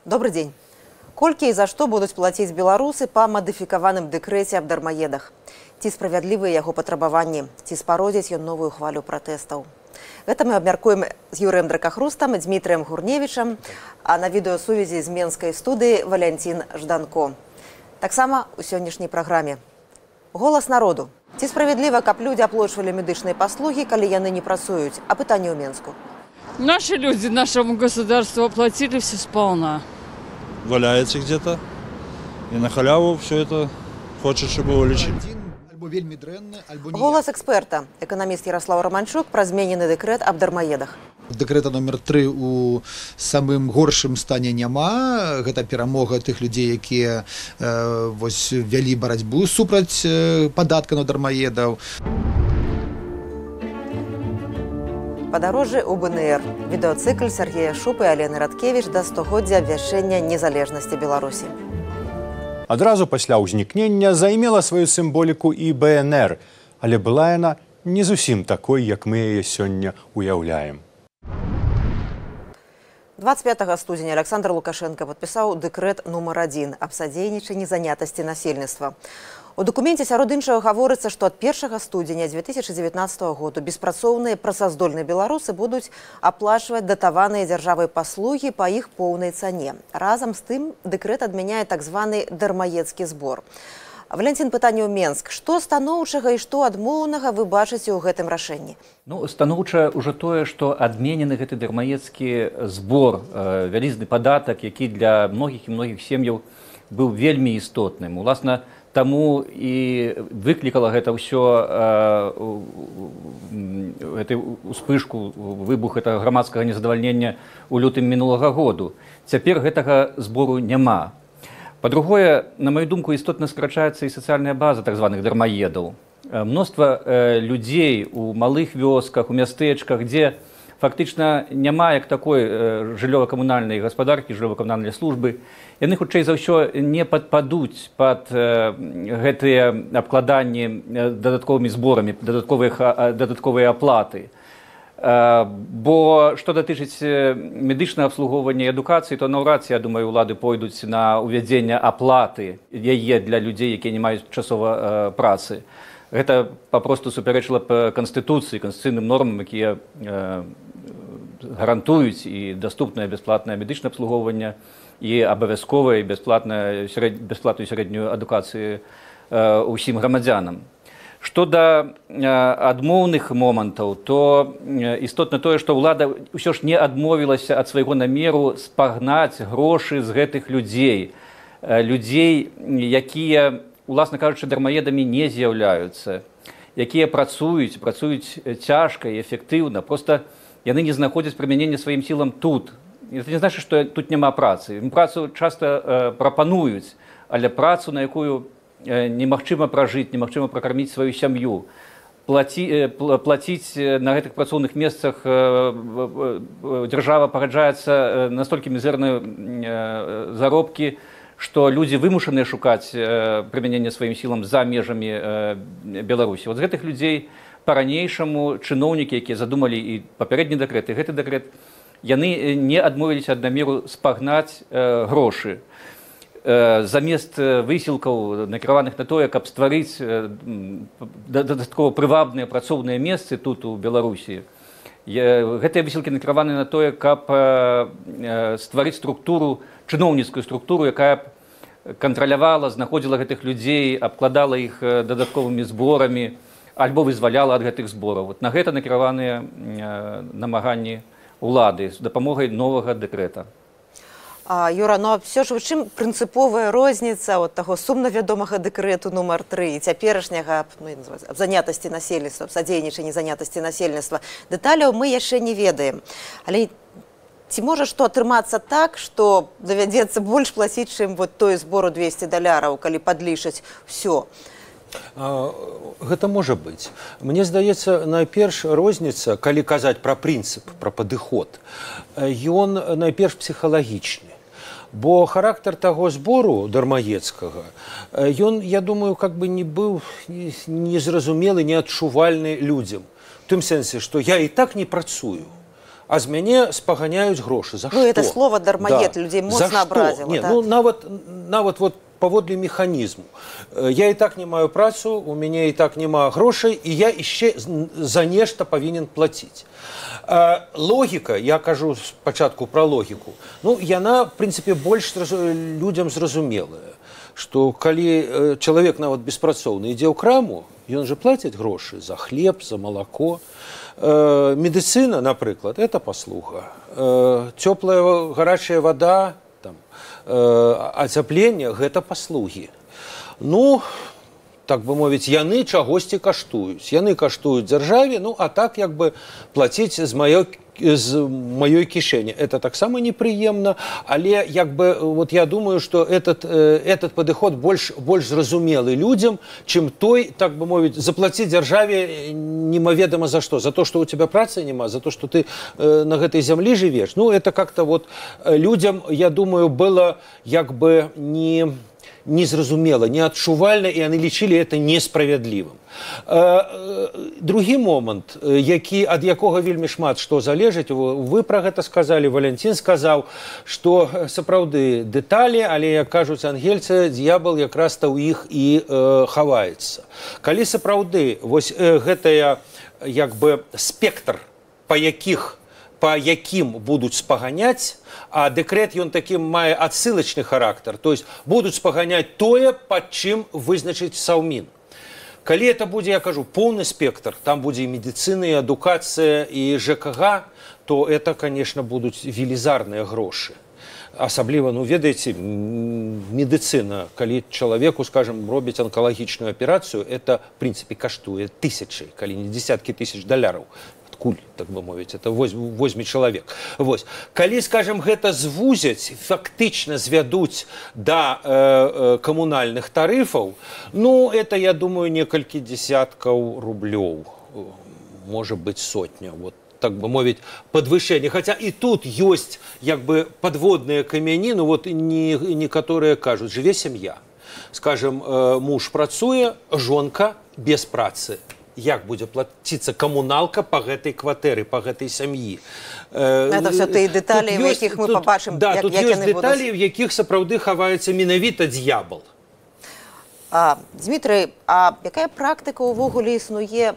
Добры дзень. Колькі і за што будуць плаціць беларусы па мадыфікаваным дэкрэце аб дармаедах? Ці справядлівыя яго патрабаванні? Ці спародзіць ён новую хвалю пратэстаў? Гэта мы абмяркуем з Юрыем Дракахрустам і Дмітрыем Гурневічам, а на відэасувязі з менскай студыі Валянцін Жданко. Таксама ў сённяшняй праграме. Голас народу. Ці справядліва, каб людзі аплочвалі медычныя паслугі, калі яны не працуюць? А пытанне ў Менску. Наши люди нашему государству оплатили все сполна. Валяется где-то, и на халяву все это хочет, чтобы его лечили. Голас эксперта, эканаміст Ярослав Романчук пра зменены дэкрэт аб дармаедах. Дэкрэта номер 3 у самым горшым стане няма. Гэта перамога тых людзей, якія вось вялі барацьбу супраць падатка на дармаедаў. Падарожжы ў БНР. Відэацыкль Сергея Шупы і Алены Радкевіч да 100-годдзя абвяшчэння незалежнасці Беларусі. Адразу пасля ўзнікнення займела сваю сімволіку і БНР, але была яна не зусім такой, як мы яе сёння уяўляем. 25 студзеня Александр Лукашенко падпісаў дэкрэт нумар 1 аб садзейнічанні занятасці насельніцтва. У дакуменце сярод іншага гаворыцца, што ад 1 студзеня 2019 году беспрацоўныя працаздольныя беларусы будуць аплачваць датаваныя дзяржавай паслугі па іх поўнай цане. Разам з тым дэкрэт адмяняе так званы дармаедскі збор. Валянцін, пытанне ў Менск. Што станоўчага і што адмоўнага вы бачыце ў гэтым рашэнні? Ну, станоўчае ўжо тое, што адменены гэты дармаедскі збор, вялізны падатак, які для многіх і многіх сем'яў быў вельмі істотным. Уласна, таму і выклікала гэта ўсё гэту успышку, выбух гэтага грамадскага незадавальнення ў лютым мінулага году. Цяпер гэтага збору няма. Па-другое, на мою думку, істотна скарачаецца і сацыяльная база так званых дармаедаў. Мноства людзей у малых вёсках, у мястэчках, дзе фактычна няма як такой жыллёва-камунальнай гаспадаркі, жыллёва-камунальнай службы, яны хутчэй за ўсё не падпадуць пад гэтыя абкладанні дадатковымі зборамі, дадатковыя аплаты. Бо што датычыць медычнага абслугоўвання і адукацыі, то наўрад ці, я думаю, улады пойдуць на ўвядзенне аплаты яе для людзей, якія не маюць часова працы. Гэта папросту супярэчыла б канстытуцыі, канстытуцыйным нормам, якія гарантуюць і даступнае бясплатнае медычнае абслугоўванне, і абавязковае і бясплатную сярэднюю адукацыю ўсім грамадзянам. Што да адмоўных момантаў, то істотна тое, што ўлада ўсё ж не адмовілася ад свайго намеру спагнаць грошы з гэтых людзей. Людзей, якія, уласна кажучы, дармаедамі не з'яўляюцца, якія працуюць, працуюць цяжка і эфектыўна, проста яны не знаходзяць прымянення сваім сілам тут. Это не значыць, што тут няма працы. Ім працу часта прапануюць, але працу, на якую немагчыма пражыць, немагчыма пракарміць сваю сям'ю. Плаціць на гэтых працоўных месцах дзяржава пагаджаецца настолькі мізэрныя заробкі, што людзі вымушаныя шукаць прымяненне сваім сілам за межамі Беларусі. Вот з гэтых людзей па-ранейшаму чыноўнікі, якія задумалі і папярэдні дэкрэт, і гэты дэкрэт, яны не адмовіліся ад намеру спагнаць грошы. Замест высілкаў, накіраваных на тое, каб стварыць дадаткова прывабныя працоўныя месцы тут у Беларусі, гэтыя высілкі накіраваны на тое, каб стварыць структуру, чыноўніцкую структуру, якая б кантралявала, знаходзіла гэтых людзей, абкладала іх дадатковымі зборамі альбо вызваляла ад гэтых збораў. Вот на гэта накіраваныя намаганні ўлады з дапамогай новага дэкрэта. Юра, ну а все ж у чым прынцыповая розніца от таго сумна вядомага дэкрэту нумар 3 і цяперашняга, ну, аб занятасці насельніцтва, аб садзейнічанні занятасці насельніцтва? Дэталяў мы яшчэ не ведаем. Але ці можа што атрымацца так, што давядзецца больш плаціць, чым вот той збор у $200, калі падлічыць всё? Гэта можа быць. Мне здаецца, найперш розніца, калі казаць пра прынцып, пра падыход, ён найперш псіхалагічны. Бо характар таго збору дармаедскага, ён, я думаю, как бы не быў незразумелы, неадчувальны людзям. У тым сэнсе, што я і так не працую, А з мяне спаганяюць грошы. За Ну, што? это слово «дармаед» Да. людей За моцна што? абразіла. Не, так? ну, нават вот паводле механізму. Я і так не маю працу, у мяне і так няма грошай, і я яшчэ за нешта павінен плаціць. Логіка, я кажу спачатку пра логіку, ну, яна, в прынцыпе, больш людзям зразумелая, што калі чалавек нават беспрацоўны ідзе ў краму, ён же плаціць грошы за хлеб, за малако. Медыцына, напрыклад, это паслуга. Цёплая гарачая вода, там, ацяпленне — гэта паслугі. Ну, так бы мовіць, яны чагосьці каштуюць. Яны каштуюць дзяржаве, ну, а так як бы плаціць з маёй кішэні. Это таксама непрыемна, але як бы вот я думаю, что этот падыход больш зразумелы людзям, чым той, так бы мовіць, заплаціць дзяржаве немаведама за што. За то, что у тебя працы няма, за то, что ты на гэтай зямлі жывеш. Ну, это как-то вот людзям, я думаю, было як бы не незразумела, неадчувальна, і яны лічылі это несправядлівым. Другі момант, ад якога вельмі шмат што залежыць, вы пра гэта сказалі, Валянцін сказаў, што сапраўды дэталі, але, як кажуць ангельцы, д'ябал якраз-то ў іх і хаваецца. Калі сапраўды вось гэтая як бы спектр, па якім будуць спаганяць, а дэкрэт ён такім мае адсылачны характар, то есть будуць спаганяць тое, пад чым вызначыць Саўмін. Калі это будзе, я кажу, поўны спектр, там будзе і медыцына, і адукацыя, і ЖКГ, то это, конечно, будуць велізарныя грошы. Асабліва, ну, ведаеце, медыцына, калі чалавеку, скажем, робяць анкалагічную аперацыю, это, в прынцыпе, каштуе тысячы, калі не десяткі тысяч даляраў. Адкуль, так бы мовіць, это возьме чалавек? Вось. Калі, скажем, гэта звузяць, фактычна звядуць да камунальных тарыфаў, ну, это, я думаю, некалькі десяткаў рублёў, можа быць, сотня. Вот, так бы мовіць, падвышэнне. Хаця і тут ёсць як бы падводныя камяні, ну вот не, некаторыя кажуць, жыве сям'я. Скажем, муж працуе, жонка без працы. Як будзе плаціцца камуналка па гэтай кватэры, па гэтай сям'і? Это всё тыя дэталі, Тут у якіх мы пабачым, да, тут як ёсць яны будуць. Дэталі, в якіх сапраўды хаваецца менавіта д'ябал. Дмітрый, а якая практыка ўвогуле існуе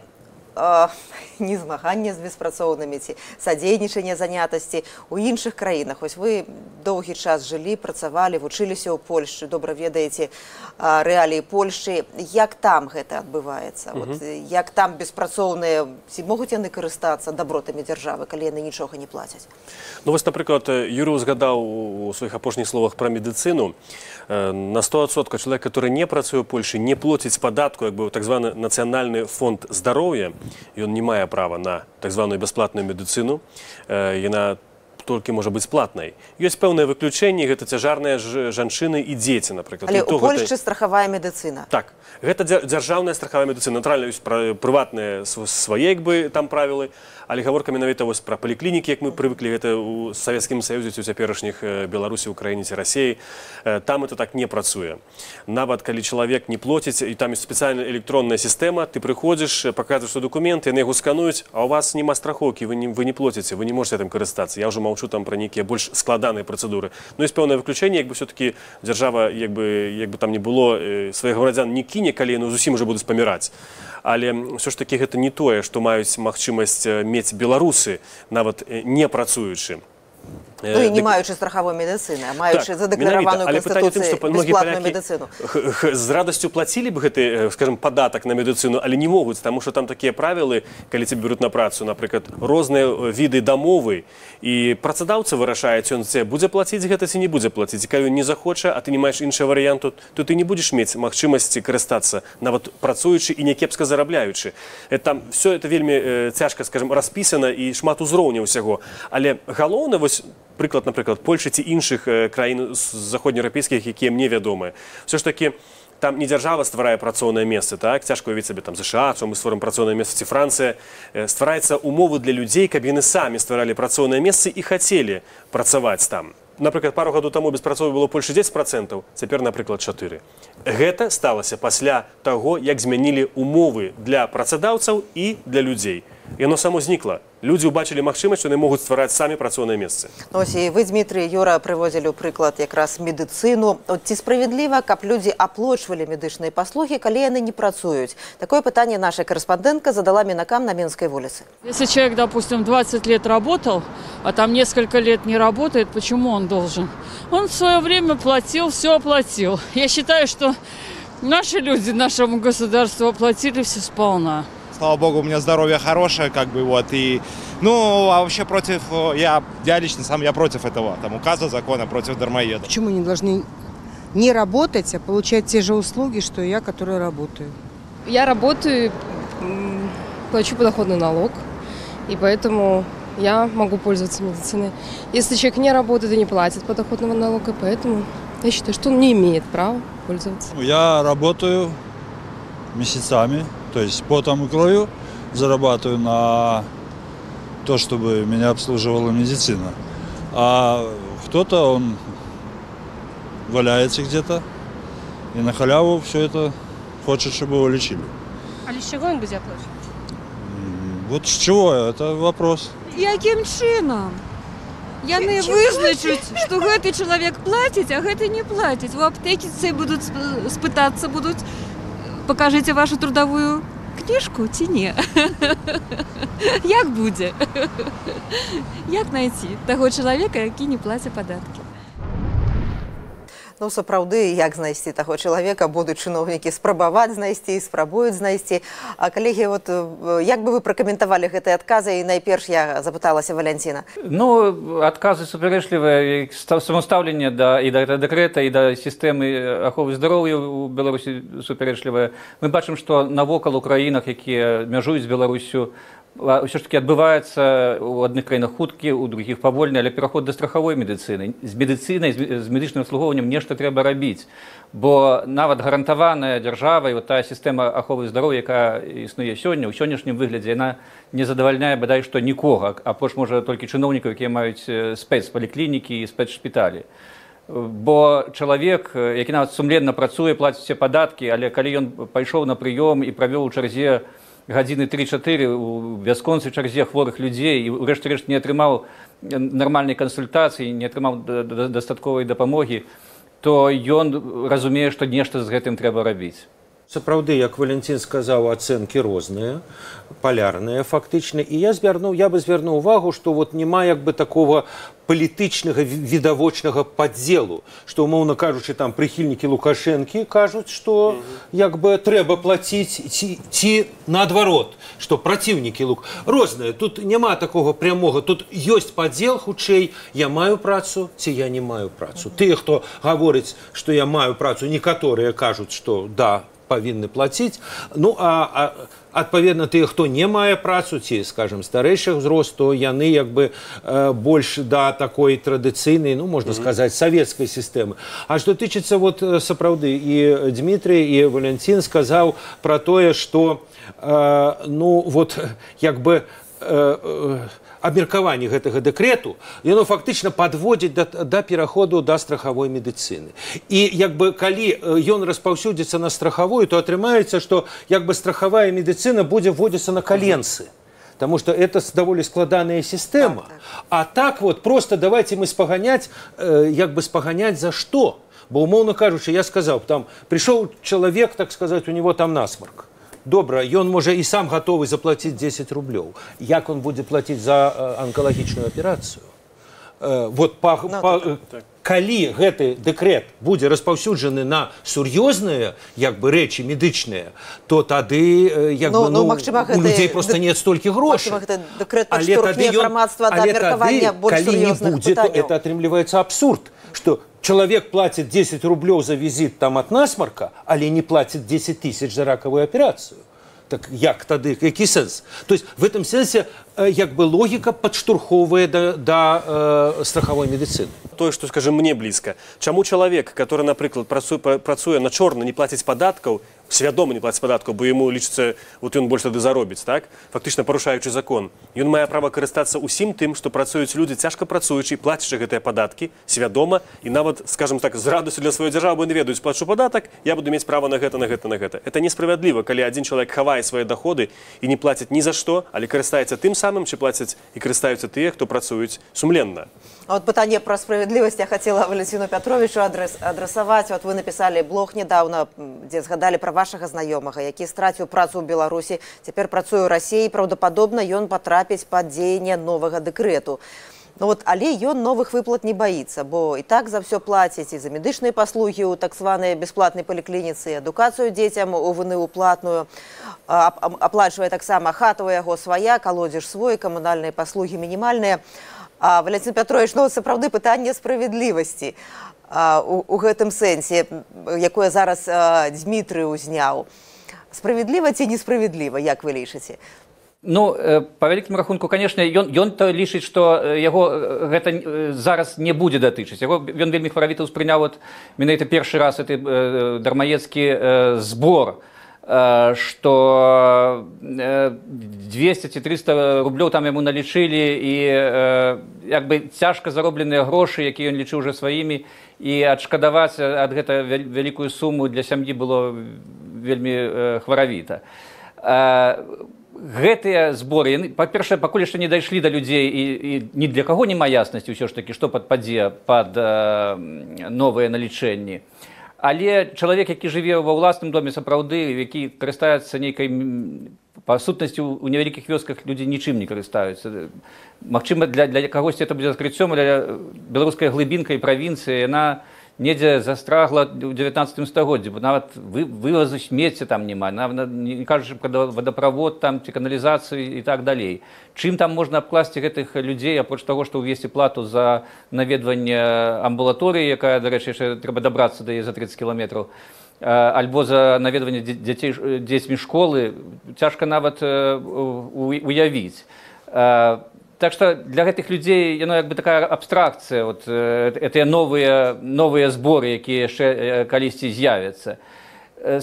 не змагання з беспрацоўнымі ці садзейнічання занятасці ў іншых краінах? Вось вы доўгі час жылі, працавалі, вучыліся ў Польшчы, добра ведаеце рэаліі Польшчы. Як там гэта адбываецца? Вот, як там беспрацоўныя, ці могуць яны карыстацца дабротамі дзяржавы, калі яны нічога не плацяць? Ну вось, напрыклад, Юрый узгадаў у сваіх апошніх словах пра медыцыну. На 100% чалавек, который не працуе ў Польшы, не плоціць падатку, як бы ў так званы нацыянальны фонд здароўя, ён не мае права на так званую бясплатную медыцыну. Яна толькі можа быць платнай. Ёсць пэўныя выключэнні, гэта цяжарныя жанчыны і дзеці, напрыклад. Але І то ў Польшчы страхавая медыцына. Так, гэта дзяржаўная страхавая медыцына. Натуральна, ёсць прыватныя свае як бы там правілы, але гаворка менавіта вось пра паліклінікі, як мы прывыклі гэта ў Савецкім Саюзе ці ў цяперашніх Беларусі, Украіне ці Расеі. Там это так не працуе. Нават калі чалавек не плоціць, і там ёсць спецыяльная электронная сістэма, ты прыходзіш, паказваеш свой дакумент, яны яго скануюць, а у вас няма страхоўкі, вы не плоціце, вы не можете этим карыстацца. Я ўжо маўчу там пра нейкія больш складаныя працэдуры. Ну, ёсць пэўнае выключэнне, як бы все-таки дзяржава, як бы там не было, сваіх грамадзян не кіне, калі яны зусім уже будуць паміраць. Але ўсё ж такі гэта не тое, што маюць магчымасць мець беларусы, нават не працуючы. Ну і не маючы страхавой медыцыны, а маючы Так, задэклараваную менавіта. Але пытанне ў тым, канстытуцыяй што многія бясплатную палякі медыцыну. з радасцю плацілі б гэты, скажем, падатак на медыцыну, але не могуць, таму што там такія правілы, калі цябе беруць на працу, напрыклад, розныя віды дамовы, і працадаўца вырашае, ці ён це будзе плаціць гэта ці не будзе плаціць. І калі ён не захоча, а ты не маеш іншага варыянту, то ты не будзеш мець магчымасці карыстацца, нават працуючы і някепска зарабляючы. Там все это вельмі цяжка, скажем, распісана і шмат узроўняў усяго. Але галоўна вось прыклад, напрыклад, Польшы ці іншых краін заходнееўрапейскіх, якія мне вядомыя. Все ж таки там не дзяржава стварае працоўнае месца, так, цяжка уявіць сабе там ЗША, што мы створым працоўнае месца, ці Францыя. Ствараецца умовы для людзей, каб яны самі стваралі працоўнае месцы і хацелі працаваць там. Напрыклад, пару гадоў таму беспрацоўя было Польшы 10%, цяпер, напрыклад, 4. Гэта сталася пасля таго, як змянілі умовы для працадаўцаў і для людзей. Яно само знікла. Людзі ўбачылі магчымасць, што яны могуць ствараць самі працоўныя месцы. Ось і вы, Дмітрый, Юра, прыводзілі ў прыклад якраз медыцыну. От ці справядліва, каб людзі аплочвалі медычныя паслугі, калі яны не працуюць? Такое пытанне наша карэспандэнтка задала мінакам на Менскай вуліцы. Если человек, допустим, 20 лет работал, а там несколько лет не работает, почему он должен? Он в свое время платил, все оплатил. Я считаю, что наши люди нашему государству оплатили все сполна. Слава богу, у меня здоровье хорошее, как бы, вот, и, ну, а вообще против, я лично сам, я против этого, там, указа, закона, против дармоедов. Почему они должны не работать, а получать те же услуги, что и я, которая работаю? Я работаю, плачу подоходный налог, и поэтому я могу пользоваться медициной. Если человек не работает и не платит подоходного налога, поэтому я считаю, что он не имеет права пользоваться. Я работаю месяцами. То есть потом и кровью зарабатываю на то, чтобы меня обслуживала медицина. А кто-то, он валяется где-то и на халяву все это хочет, чтобы его лечили. А с чего он будет оплачивать? Вот с чего? Это вопрос. Яким чином? Яны вызначаць, што гэты чалавек плаціць, а гэты не плаціць. У аптэцы будуць спытацца, будуць, покажите вашу трудовую книжку ці не. Як будзе? Як найти таго чалавека, які не плаціць падаткі? Ну, сапраўды, як знайсці таго чалавека, будуць чыноўнікі спрабаваць знайсці і спрабуюць знайсці. А, калегі, вот, як бы вы пракаментавалі гэтыя адказы? І найперш я запыталася Валянціна. Ну, адказы супярэчлівыя. Самастаўленне і да дэкрэта, і да сістэмы аховы здароўя ў Беларусі супярэчлівае. Мы бачым, што навокал у краінах, якія мяжуюць з Беларуссю, ўсё ж таки адбываецца ў адных краінах хуткі, у другіх павольны, але пераход да страхавой медыцыны. З медыцынай, з медычным абслугоўваннем нешта трэба рабіць. Бо нават гарантаваная дзяржавай вот тая сістэма аховы здароўя, якая існуе сёння, ў сённяшнім выглядзе, яна не задавальняе бадай што нікога, апроч можа толькі чыноўнікаў, якія маюць спецпаліклінікі і спецшпіталі. Бо чалавек, які нават сумленна працуе, плаціць усе падаткі, але калі ён пайшоў на прыём і правёў у чарзе гадзіны 3-4 у бясконцай чарзе хворых людзей і ўрэшце рэшт не атрымаў нармальнай кансультацыі, не атрымаў дастатковай дапамогі, то ён разумее, што нешта з гэтым трэба рабіць. Сапраўды, як Валянцін сказаў, ацэнкі розныя, палярныя фактычна. І я бы звярнуў увагу, што вот няма як бы такога палітычнага відавочнага падзелу, што, умоўна кажучы, там прыхільнікі Лукашэнкі кажуць, што як бы трэба плаціць, ці наадварот, што праціўнікі розныя. Тут няма такога прямога, тут ёсць падзел хутчэй, я маю працу ці я не маю працу. Тыя, хто гаворыць, што я маю працу, некаторыя кажуць, што да, павінны плаціць. Ну, а адпаведна, тыя, хто не мае працу, ці, скажем, старэйшых узросту, яны як бы больш да такой традыцыйнай, ну, можна сказаць, савецкай сістэмы. А што тычыцца, вот, сапраўды, і Дмітрый, і Валянцін сказаў пра тое, што, ну, вот, як бы, абмеркаванне гэтага дэкрэту, яно фактычна падводзіць да пераходу да страхавой медыцыны. І як бы калі ён распаўсюдзіцца на страхавую, то атрымаецца, што як бы страхавая медыцына будзе вводзіцца на каленцы. Потому что это довольно складаная система. Так, так. А так вот просто давайте мы спаганять, як бы спаганять за что? Бо, умоўна кажучы, я сказал, там пришел человек, так сказать, у него там насморк. Добра, ён можа і сам гатовы заплаціць 10 рублёў. Як он будзе плаціць за анкалагічную аперацыю? Вот калі гэты дэкрэт будзе распаўсюджаны на сур'ёзныя як бы рэчы медычныя, то тады як бы, ну, у людзей просто нет столькі грошай. Але тады калі не будзе, то это атрымліваецца абсурд, што человек платит 10 рублёў за визит там от насморка, але не платит 10 тысяч за раковую операцию. Так як тады, які сэнс? То есть в этом сэнсе як бы логіка падштурхоўвае да страхавой медыцыны. Тое, што, скажем, мне блізка. Чаму чалавек, который, напрыклад, працуе на чорна, не плаціць падаткаў, свядома не плаціць падатку, бо яму лічыцца, вот ён больш тады заробіць, так? Фактычна парушаючы закон. Ён мае права карыстацца ўсім тым, што працуюць людзі, цяжка працуючы, плацячы гэтыя падаткі свядома і нават, скажем так, з радасцю для сваёй дзяржавы, бо яны ведаюць, плачу падатак, я буду мець права на гэта, на гэта, на гэта. Это несправядліва, калі адзін чалавек хавае свае даходы і не плаціць ні за што, але карыстаецца тым самым, ці плацяць і карыстаюцца тыя, хто працуюць сумленна. А вот пытанне пра справядлівасць я хацела Валентину Пятровичу адрасаваць. Вот вы напісалі блог недавно, дзе згадалі пра вашага знаёмага, які страціў працу ў Беларусі, цяпер працуе ў Расіі, праўдападобна, ён патрапіць пад дзеянне новага дэкрэту. Ну вот, але ён новых выплат не баіцца, бо і так за ўсё плаціць, і за медычныя паслугі ў так званай бясплатнай паліклініцы, і адукацыю дзецям у ВНУ платную, аплачвае таксама хата ў яго свая, калодзеж свой, камунальныя паслугі мінімальныя. Валентин Пятрович, ну, сапраўды пытанне справядлівасці у гэтым сэнсе, якое зараз Дмітрый узняў. Справядліва ці несправядліва, як вы лічыце? Ну, па вялікім рахунку, конечно, ён-то лічыць, што яго гэта зараз не будзе датычыць. Ён вельмі хваравіта ўспрыняў вот менавіта першы раз гэты дармаедскі збор, што 200 ці 300 рублёў там яму налічылі, і як бы цяжка заробленыя грошы, якія ён лічыў уже сваімі, і адшкадаваць ад гэта вялікую суму для сям'і было вельмі хваравіта. Гэтыя зборы, яны, па-першае, пакуль яшчэ не дайшлі да людзей, і ні для каго няма яснасці ўсё ж такі, што падпадзе пад новыя налічэнні. Але чалавек, які жыве ва ўласным доме сапраўды, які карыстаецца нейкай, па сутнасці, у невялікіх вёсках людзі нічым не карыстаюцца. Магчыма, для кагосьці это будзе адкрыццём, але беларуская глыбінка і правінцыя, яна недзе застрагла ў 19 стагоддзі, бо нават вывазу смецця там няма, нават не кажучы пра вадаправод там ці каналізацыю і так далей. Чым там можна абкласці гэтых людзей, апроч таго, што ўвесці плату за наведванне амбулаторыі, якая, дарэчы, яшчэ трэба дабрацца да яе за 30 кіламетраў, альбо за наведванне дзецьмі школы, цяжка нават уявіць. Так што для гэтых людзей яно як бы такая абстракцыя, вот, гэтыя новыя зборы, якія яшчэ калісьці з'явяцца.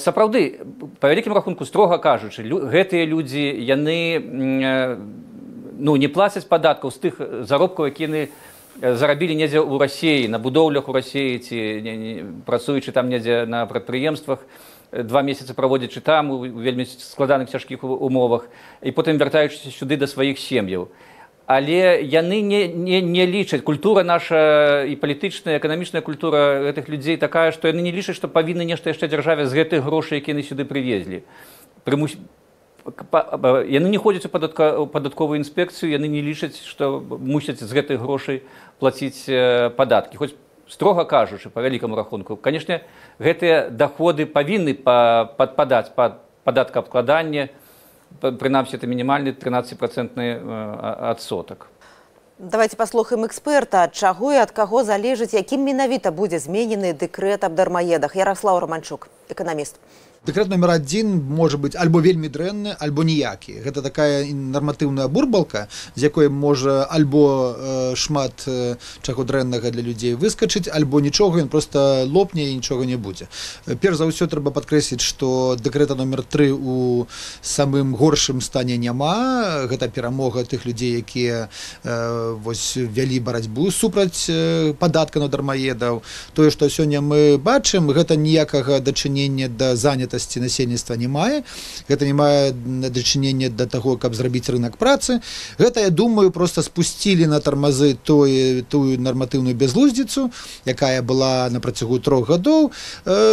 Сапраўды, па вялікім рахунку, строга кажучы, гэтыя людзі, яны ну, не плацяць падаткаў з тых заробкаў, якія яны зарабілі недзе ў Расіі, на будоўлях у Расіі ці працуючы там недзе на прадпрыемствах, 2 месяцы праводзячы там у вельмі складаных цяжкіх умовах і потым вяртаючыся сюды да сваіх сем'яў. Але яны не лічаць, культура наша і палітычная, эканамічная культура гэтых людзей такая, што яны не лічаць, што павінны нешта яшчэ дзяржаве з гэтых грошай, якія яны сюды прывезлі. Яны не ходзяць у падатковую інспекцыю, яны не лічаць, што мусяць з гэтых грошай плаціць падаткі. Хоць, строга кажучы, па вялікаму рахунку, канешне, гэтыя даходы павінны падпадаць пад падаткаабкладанне, прынамсі, это мінімальны 13% адсотак. Давайте паслухаем эксперта, ад чаго і ад каго залежыць, якім менавіта будзе зменены дэкрэт аб дармаедах. Ярослаў Романчук, эканаміст. Дэкрэт номер 1 можа быць альбо вельмі дрэнны, альбо ніякі. Гэта такая нарматыўная бурбалка, з якой можа альбо шмат чаго дрэннага для людзей выскачыць, альбо нічога, ён проста лопне і нічога не будзе. Перш за ўсё трэба падкрэсліць, што дэкрэта номер 3 у самым горшым стане няма. Гэта перамога тых людзей, якія вось вялі барацьбу супраць падатка на дармаедаў. Тое, што сёння мы бачым, гэта ніякага дачынення да занятасці насельніцтва не мае, гэта не мае дачынення да таго, каб зрабіць рынок працы. Гэта, я думаю, просто спусцілі на тармазы тую нарматыўную бязглуздзіцу, якая была на працягу 3 гадоў,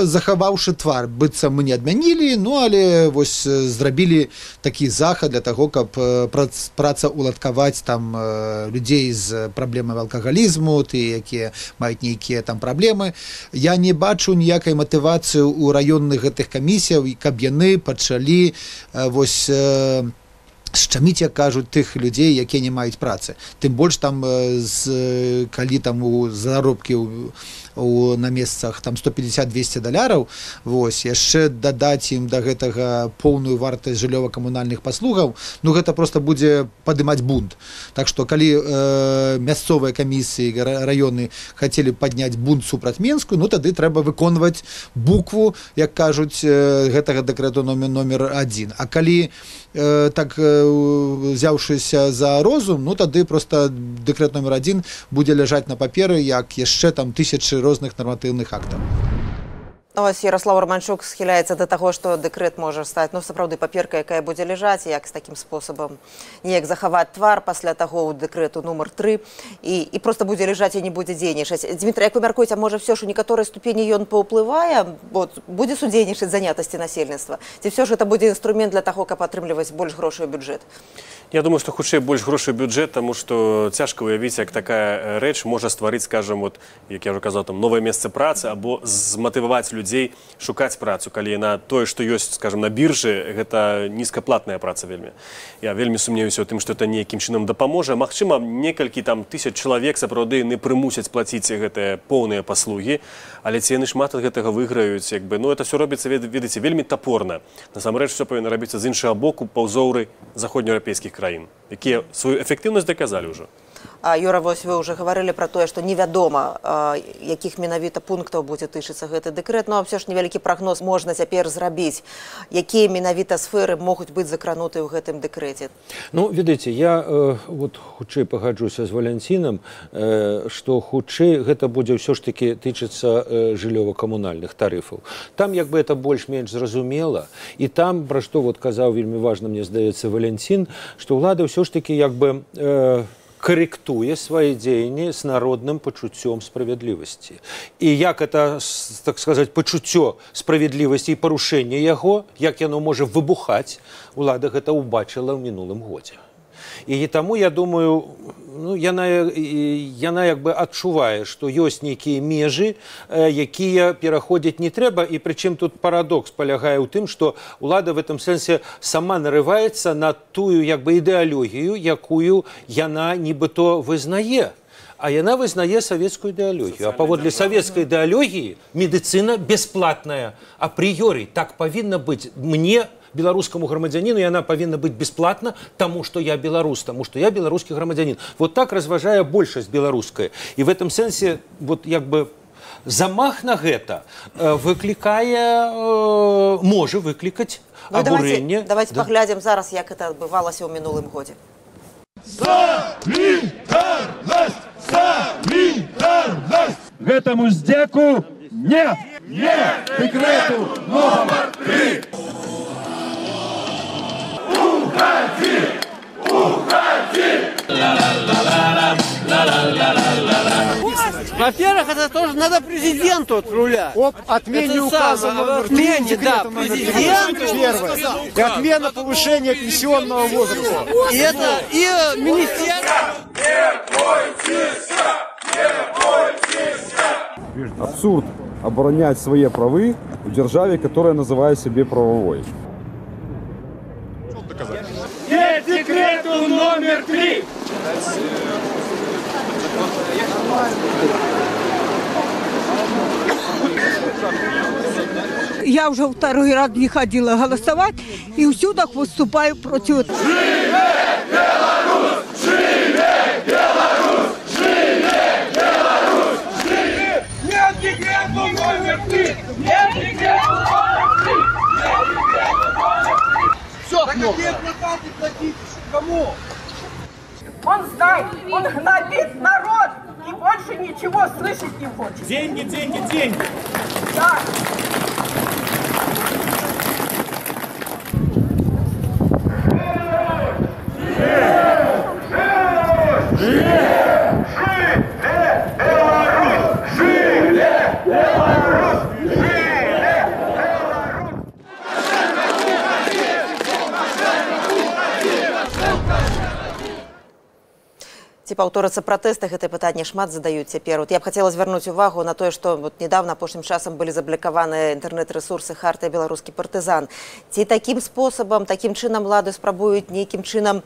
захаваўшы твар. Быццам мы не адмянілі, ну але вось зрабілі такі захад для таго, каб працаўладкаваць там людзей з праблемамі алкагалізму, тыя, якія маюць нейкія там праблемы. Я не бачу ніякай матывацыі ў раённых гэтых камісій, каб яны пачалі вось шчаміць, як кажуць, тых людзей, якія не маюць працы. Тым больш там, калі там у заробкі на месцах там 150-200 даляраў, вось, яшчэ дадаць ім да гэтага поўную вартасць жыллёва-камунальных паслугаў, ну гэта просто будзе падымаць бунт. Так што калі мясцовыя камісіі, раёны хацелі падняць бунт супраць Менску, ну тады трэба выконваць букву, як кажуць, гэтага дэкрэту номер 1. А калі так узяўшыся за розум, ну тады просто дэкрэт номер 1 будзе ляжаць на паперы, як яшчэ там тысячы розных нарматыўных актаў. Ну, ось Ярослав Романчук схіляецца да таго, што дэкрэт можа стаць, ну, сапраўды паперка, якая будзе ляжаць, як з такім спосабам неяк захаваць твар пасля таго ў дэкрэту нумар 3 і проста будзе ляжаць і не будзе дзейнічаць. Дмітрий, як вы мяркуеце, а можа ўсё ж у некаторай ступені ён паўплывае, вот, будзе судзейнічаць занятасці насельніцтва? Ці ўсё ж гэта будзе інструмент для таго, каб атрымліваць больш грошай у бюджэт? Я думаю, што хутчэй больш грошай у бюджэт, таму што цяжка ўявіць, як такая рэч можа стварыць, скажам, вот, як я ўжо казаў, там, новае месца працы або зматываваць людзей шукаць працу, калі на тое, што ёсць, скажам, на біржы, гэта нізкаплатная праца вельмі. Я вельмі сумнеюся ў тым, што это нейкім чынам дапаможа. Магчыма, некалькі там тысяч чалавек сапраўды не прымусяць плаціць гэтыя поўныя паслугі, але ці яны шмат ад гэтага выйграюць, як бы, ну, это все робіцца, ведаеце, вельмі тапорна. Насамрэч, все павінна рабіцца з іншага боку па ўзоры заходнееўрапейскіх краін, якія сваю эфектыўнасць даказалі ўжо. Юра, вось вы ўжо гаварылі пра тое, што невядома, якіх менавіта пунктаў будзе тычыцца гэты дэкрэт, но ўсё ж невялікі прагноз можна цяпер зрабіць. Якія менавіта сферы могуць быць закрануты ў гэтым дэкрэце? Ну, ведаеце, я вот хутчэй пагаджуся з Валянцінам, што хутчэй гэта будзе ўсё ж такі тычыцца жыллёва-камунальных тарыфаў. Там як бы это больш-менш зразумела, і там, пра што вот казаў вельмі важна, мне здаецца, Валянцін, што ўлада ўсё ж такі як бы карэктуе свае дзеянні з народным пачуццём справядлівасці. І як это, так сказать, пачуццё справядлівасці і парушэнне яго, як яно можа выбухаць, улада гэта ўбачыла ў мінулым годзе. І таму, я думаю, ну, яна як бы адчувае, што ёсць нейкія межы, якія пераходзіць не трэба. І прычым тут парадокс палягае ў тым, што ўлада в этом сэнсе сама нарываецца на тую як бы ідэалогію, якую яна нібыто вызнае. А яна вызнае савецкую ідэалогію. А паводле савецкай ідэалогіі медыцына бясплатная. Апрыёры так павінна быць. Мне, беларускаму грамадзяніну, яна павінна быць бесплатна, таму што я беларус, таму што я беларускі грамадзянін. Вот так разважае большасць беларуская. І в этом сэнсе вот як бы замах на гэта выклікае, можа выклікаць абурэнне. Давайте паглядзім зараз, як это адбывалася ў мінулым годзе. Солидарность! Солидарность! Гэтаму здзеку не! Не! Дэкрэту номер 3! Уходи! Уходи! Во-первых, это тоже надо президенту отправлять. Об отмене указа номер 3, да, президенту. Первое. И отмена повышения пенсионного возраста. И это, и министерство. Не бойтесь! Не бойтесь! Абсурд оборонять свои правы в державе, которая называет себе правовой. Нет декрету номер 3! Я уже второй раз не ходила голосовать и всюду выступаю против. Жыве Беларусь! Жыве Беларусь! Жыве Беларусь! Жыве! Нет декрету номер 3! Нет декрету номер 3! Нет декрету номер 3! Все, какие плакаты платить? Кому? Он знает, он гнобит народ и больше ничего слышать не хочет. Деньги, деньги, деньги. Да. Ці паўторацца пратэсты, гэтае пытанне шмат задаюць цяпер. Вот я б хацела звярнуць увагу на тое, што вот недавно апошнім часам былі заблакаваны інтэрнэт-рэсурсы Хартыя «Беларускі партызан». Ці такім спосабам, такім чынам улады спрабуюць нейкім чынам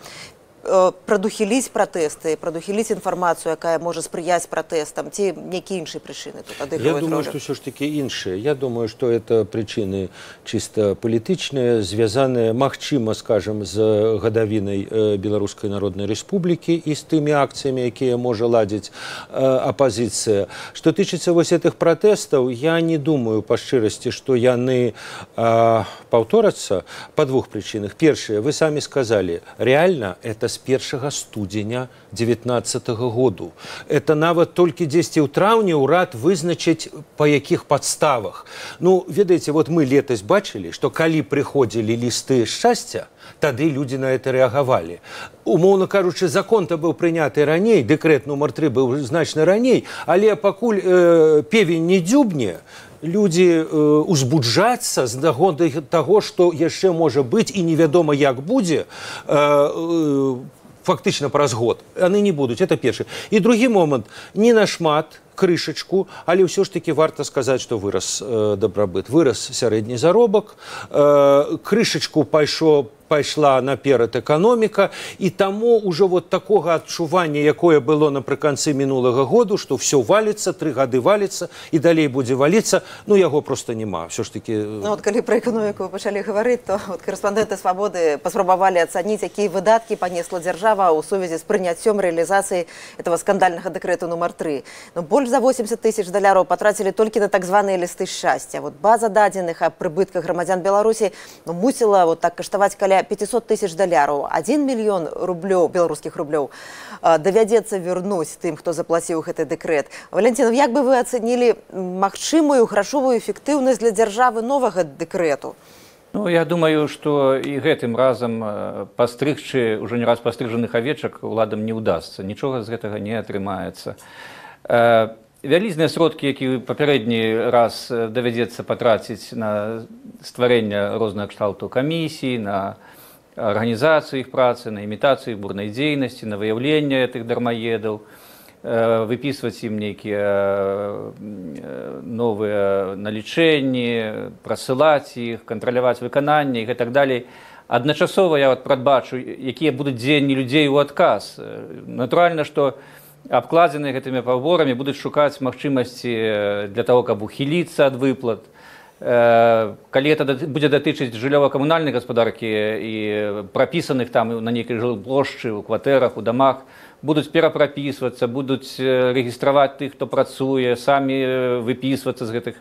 прадухіліць пратэсты, прадухіліць інфармацыю, якая можа спрыяць пратэстам, ці нейкія іншыя прычыны тут адыгрываюць Я думаю, ролю? што ўсё ж такі іншыя. Я думаю, што это прычыны чыста палітычныя, звязаныя, магчыма, скажам, з гадавінай Беларускай Народнай Рэспублікі і з тымі акцыямі, якія можа ладзіць апазіцыя. Што тычыцца вось гэтых пратэстаў, я не думаю, па шчырасці, што яны паўторацца па двух прычынах. Першае, вы самі сказалі, рэальна это з 1 студзеня 19-го году. Это нават толькі дзесьці ў траўні ўрад вызначыць, па якіх падставах. Ну, ведаеце, вот мы летась бачылі, што калі прыходзілі лісты шчасця, тады людзі на это рэагавалі. Умоўна кажучы, закон-то быў прыняты раней, дэкрэт нумар 3 быў значна раней, але пакуль певень не дзюбне, людзі узбуджацца з нагоды таго, што яшчэ можа быць і невядома як будзе, фактычна праз год, яны не будуць, это першы. І другі момант, не нашмат, крышачку, але ўсё ж такі варта сказаць, што вырас дабрабыт, вырас сярэдні заробак, крышачку пайшла наперад эканоміка, і таму ўжо вот такога адчування, якое было напрыканцы мінулага году, што ўсё валіцца, 3 гады валіцца і далей будзе валіцца, ну яго проста няма. Ўсё ж такі. Ну, вот, калі пра эканоміку пачалі гаварыць, то вот карэспандэнты «Свабоды» паспрабавалі ацаніць, якія выдаткі панесла дзяржава ў сувязі з прыняццём рэалізацыі этого скандальнага дэкрэту нумар 3. Ну, больш за 80 тысяч даляраў патрацілі толькі на так званыя лісты шчасця. Вот база дадзеных аб прыбытках грамадзян Беларусі, ну, мусіла вот так каштаваць каля 500 тысяч даляраў. 1 мільён рублёў, беларускіх рублёў, давядзецца вярнуць тым, хто заплаціў гэты дэкрэт. Валянцін, як бы вы ацэнілі магчымую грашовую эфектыўнасць для дзяржавы новага дэкрэту? Ну, я думаю, што і гэтым разам пастрыгчы ўжо не раз пастрыжаных авечак уладам не ўдасца. Нічога з гэтага не атрымаецца. Вялізныя сродкі, які папярэдні раз давядзецца патраціць на стварэнне рознага кшталту камісій, на арганізацыю іх працы, на імітацыю іх бурнай дзейнасці, на выяўленне гэтых дармаедаў, выпісваць ім нейкія новыя налічэнні, прасылаць іх, кантраляваць выкананне і гэтак далей. Адначасова я вот прадбачу, якія будуць дзеянні людзей у адказ. Натуральна, што абкладзеныя гэтымі паборамі будуць шукаць магчымасці для таго, каб ухіліцца ад выплат. Калі это будзе датычыць жыллёва-камунальнай гаспадаркі і прапісаных там на нейкай жылплошчы, у кватэрах, у дамах, будуць перапрапісвацца, будуць рэгістраваць тых, хто працуе, самі выпісвацца з гэтых.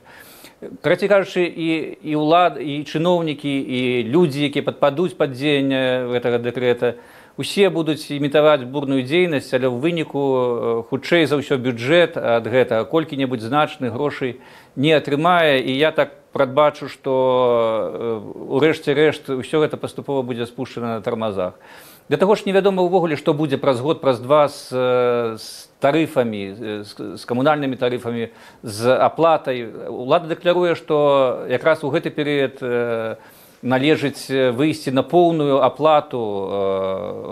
Карацей кажучы, і ўлад, і чыноўнікі, і людзі, якія падпадуць пад дзеянне гэтага дэкрэта, усе будуць імітаваць бурную дзейнасць, але ў выніку, хутчэй за ўсё, бюджэт ад гэтага колькі-небудзь значных грошай не атрымае. І я так прадбачу, што урэшце рэшт усё гэта паступова будзе спушчана на тармазах. Для таго ж невядома ўвогуле, што будзе праз год, праз два з тарыфамі, з камунальнымі тарыфамі, з аплатай. Улада дэкляруе, што якраз у гэты перыяд належыць выйсці на поўную аплату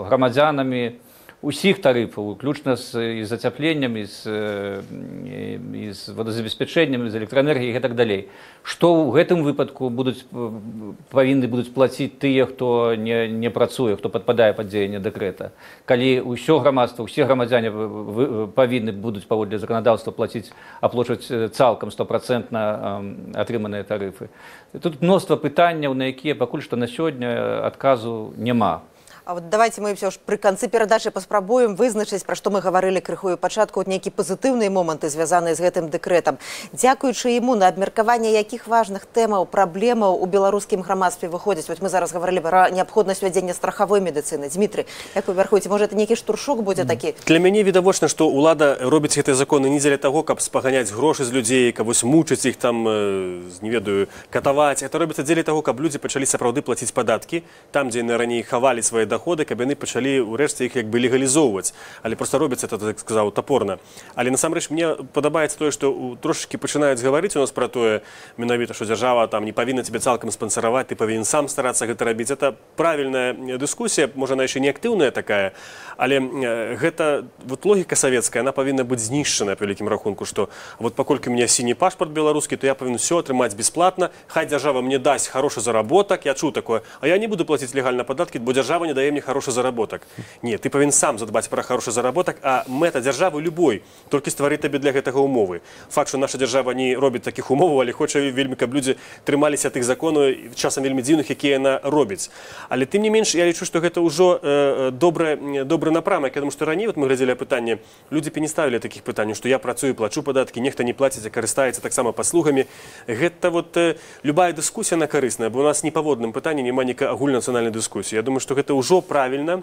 грамадзянамі усіх тарыфаў, уключна з зацяпленнем, і з водазабеспячэннем, з электраэнергіяй і гэтак далей. Што ў гэтым выпадку павінны будуць плаціць тыя, хто не працуе, хто падпадае пад дзеянне дэкрэта? Калі ўсё грамадства, усе грамадзяне павінны будуць паводле заканадаўства плаціць, аплочваць цалкам стопрацэнтна атрыманыя тарыфы. Тут мноства пытанняў, на якія пакуль што на сёння адказу няма. А вот давайте мы все ж пры канцы перадачы паспрабуем вызначыць, пра што мы гаварылі крыху і пачатку, вот нейкія пазітыўныя моманты, звязаныя з гэтым дэкрэтам. Дзякуючы яму, на абмеркаванне якіх важных тэмаў, праблемаў у беларускім грамадстве выходзіць. Вот мы зараз гаварылі пра неабходнасць вядзення страхавой медыцыны. Дзмітрый, як вы мяркуеце, можа, это нейкі штуршок будзе такі? Для мяне відавочна, што ўлада робіць гэтыя законы не дзеля таго, каб спаганяць грошы з людзей, каб вось мучыць іх там, не ведаю, катаваць. Это робіцца дзеля таго, каб людзі пачалі сапраўды плаціць падаткі, там, дзе яны раней хавалі свае доходы, каб яны пачалі ўрэшце іх як бы легалізоўваць. Але просто робіцца это, так сказаў, топорна. Але насамрэч мне падабаецца тое, што трошачкі пачынаюць гаварыць у нас пра тое, менавіта, што дзяржава там не павінна цябе цалкам спансараваць, ты павінен сам старацца гэта рабіць. Это правільная дыскусія, можа, она яшчэ не актыўная такая, але гэта вот логіка савецкая, она павінна быць знішчаная па вялікім рахунку, што вот паколькі у меня сіні пашпарт беларускі, то я павінен всё атрымаць бесплатна, хай дзяржава мне дасць хорошы заработак, я чуў такое, а я не буду плаціць легальна падаткі, бо дзяржава не дае дае мне хорошы заработак. Не, ты павінен сам задбаць пра хорошы заработак, а мэта дзяржавы любой, толькі стварыць табе для гэтага умовы. Факт, што наша дзяржава не робіць такіх умоваў, але хоча вельмі, каб людзі трымаліся тых законаў, часам вельмі дзіўных, якія яна робіць. Але тым не менш, я лічу, што гэта ўжо добры напрамак. Я думаю, што раней, вот мы глядзелі пытанне, людзі б і не ставілі такіх пытанняў, што я працую, плачу падаткі, нехта не плаціць, а карыстаецца таксама паслугамі. Гэта вот любая дыскусія, она карысная, бо у нас ні па водным пытанні няма нейкай агульнанацыянальнай дыскусіі. Я думаю, што гэта ўжо правільна.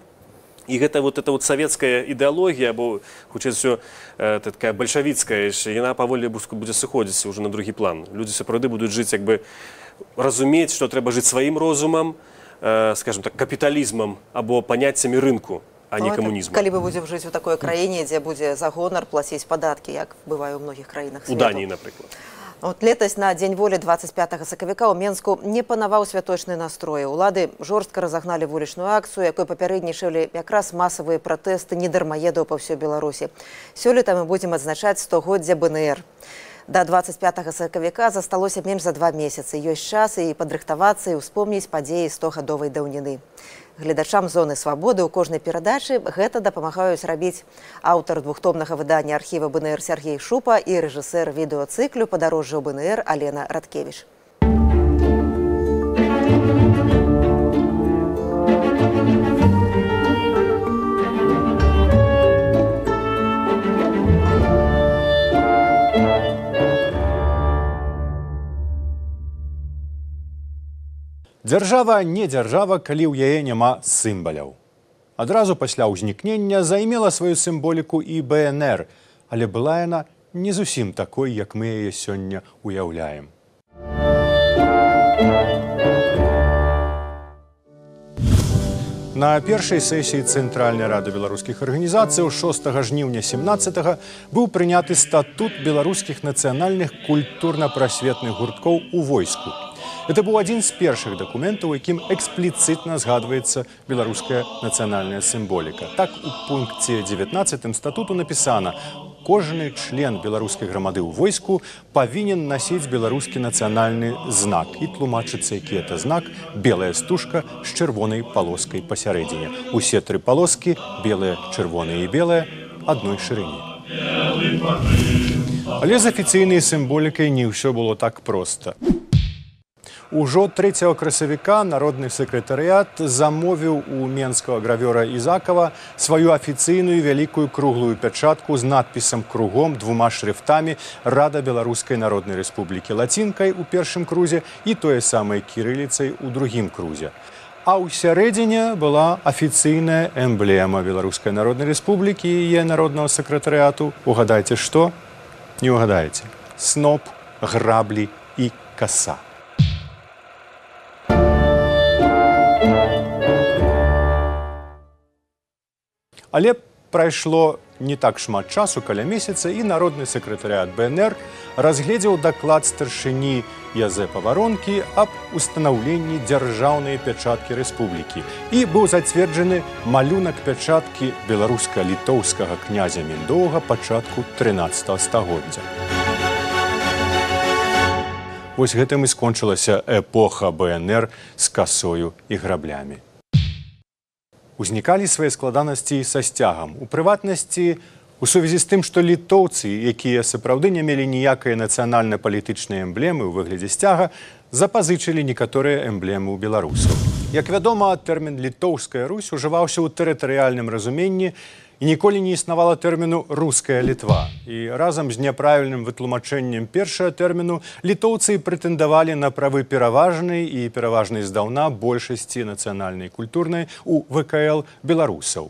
І гэта вот эта вот савецкая ідэалогія, або, хутчэй за ўсё, такая бальшавіцкая, яна паволі будзе сыходзіць ўжо на другі план. Людзі сапраўды будуць жыць, як бы разумець, што трэба жыць сваім розумам, скажем так, капіталізмам або паняццямі рынку, а не камунізмам. Калі мы будзем жыць у такой краіне, дзе будзе за гонар плаціць падаткі, як бывае ў многіх краінах свету. У Даніі, напрыклад. От летась на Дзень волі 25 сакавіка ў Менску не панаваў святочны настрой. Улады жорстка разагналі вулічную акцыю, якой папярэднічалі якраз масавыя пратэсты недармаедаў па ўсёй Беларусі. Сёлета мы будзем адзначаць 100-годдзе БНР. До 25 сакавіка засталося менш за 2 месяцы. Ёсць час і падрыхтавацца, і ўспомніць падзеі 100-гадовай даўніны. Гледачам «Зоны свабоды» ў кожнай перадачы гэта дапамагаюць рабіць аўтар двухтомнага выдання архіва БНР Сергей Шупа і рэжысэр відэацыклю «Падарожжа ў БНР» Алена Радкевич. Дзяржава не дзяржава, калі ў яе няма сімваляў. Адразу пасля ўзнікнення займела сваю сімволіку і БНР, але была яна не зусім такой, як мы яе сёння уяўляем. На першай сесіі Цэнтральнай рады беларускіх арганізацыяў 6 жніўня 17-го быў прыняты статут беларускіх нацыянальных культурна-прасветных гурткоў у войску. Это быў адзін з першых дакументаў, у якім экспліцытна згадваецца беларуская нацыянальная сімволіка. Так, у пункце 19 статуту напісана: кожны член беларускай грамады ў войску павінен насіць беларускі нацыянальны знак. І тлумачыцца, які это знак: белая стужка з чырвонай палоскай пасярэдзіне. Усе тры палоскі, белая, чырвоная і белая, адной шырыні. Але з афіцыйнай сімволікай не ўсё было так проста. Ужо 3 красавіка народны сакратарыят замовіў у менскага гравёра Ізакава сваю афіцыйную вялікую круглую пячатку з надпісам кругом двума шрыфтамі «Рада Беларускай Народнай Рэспублікі» лацінкай у першым крузе і тое самае кірыліцай у другім крузе. А ў сярэдзіне была афіцыйная эмблема Беларускай Народнай Рэспублікі і яе народнага сакратарыяту. Угадайце што? Не угадаеце. Сноп, граблі і каса. Але прайшло не так шмат часу, каля месяца, і народны сакратарыят БНР разгледзеў даклад старшыні Язэпа Варонкі аб устанаўленні дзяржаўнай пячаткі рэспублікі. І быў зацверджаны малюнак пячаткі беларуска-літоўскага князя Міндоўга пачатку 13 стагоддзя. Вось гэтым і скончылася эпоха БНР з касою і граблямі. Узнікалі свае складанасці і са сцягам. У прыватнасці, у сувязі з тым, што літоўцы, якія сапраўды не мелі ніякай нацыянальна-палітычнай эмблемы ў выглядзе сцяга, запазычылі некаторыя эмблемы ў беларусаў. Як вядома, тэрмін «літоўская Русь» ужываўся ў тэрытарыяльным разуменні і ніколі не існавала тэрміну «руская Літва». І разам з няправільным вытлумачэннем першага тэрміну літоўцы прэтэндавалі на правы пераважнай і пераважнай здаўна большасці нацыянальнай і культурнай у ВКЛ беларусаў.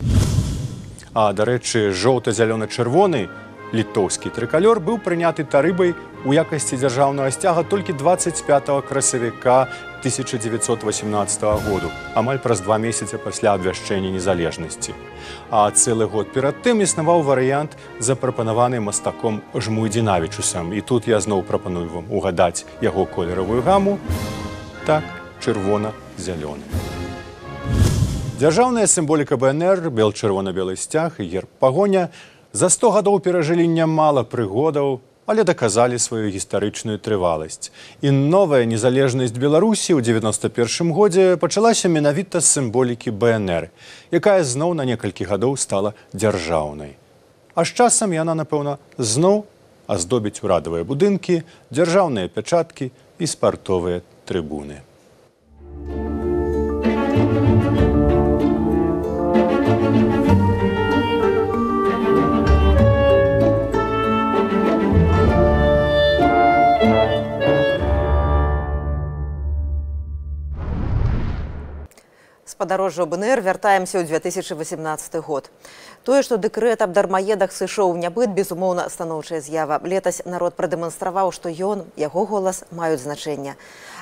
А, дарэчы, жоўта-зялёна-чырвоны літоўскі трыкалёр быў прыняты тарыбай у якасці дзяржаўнага сцяга толькі 25 красавіка 1918 году, амаль праз 2 месяца пасля абвяшчэння незалежнасці. А цэлы год перад тым існаваў варыянт, запрапанаваны мастаком Жмуйдзінавічусам. І тут я зноў прапаную вам угадаць яго колеравую гаму. Так, чырвона-зялёны. Дзяржаўная сімволіка БНР, бел-чырвона-белы сцяг і герб Пагоня за 100 гадоў перажылі нямала прыгодаў але даказалі сваю гістарычную трываласць. І новая незалежнасць Беларусі ў 91 годзе пачалася менавіта з сімволікі БНР, якая зноў на некалькі гадоў стала дзяржаўнай. А з часам яна, напэўна, зноў аздобіць урадавыя будынкі, дзяржаўныя пячаткі і спартовыя трыбуны. З падарожжа БНР вяртаемся ў 2018 год. Тое, што дэкрэт аб дармаедах сышоў у нябыт, безумоўна, станоўчая з'ява. Летась народ прадэманстраваў, што ён, яго голас маюць значэнне.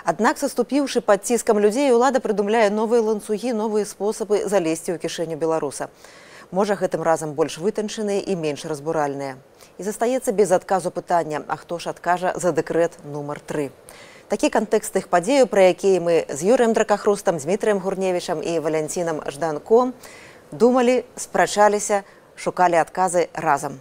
Аднак, саступіўшы пад ціскам людзей, улада прыдумляе новыя ланцугі, новыя спосабы залезці ў кішэню беларуса. Можа, гэтым разам больш вытанчаныя і менш разбуральныя. І застаецца без адказу пытання, а хто ж адкажа за дэкрэт нумар 3. Такі кантэкст тых падзеяў, пра якія мы з Юрыем Дракахрустам, Дмітрыем Гурневічам і Валянцінам Жданком думалі, спрачаліся, шукалі адказы разам.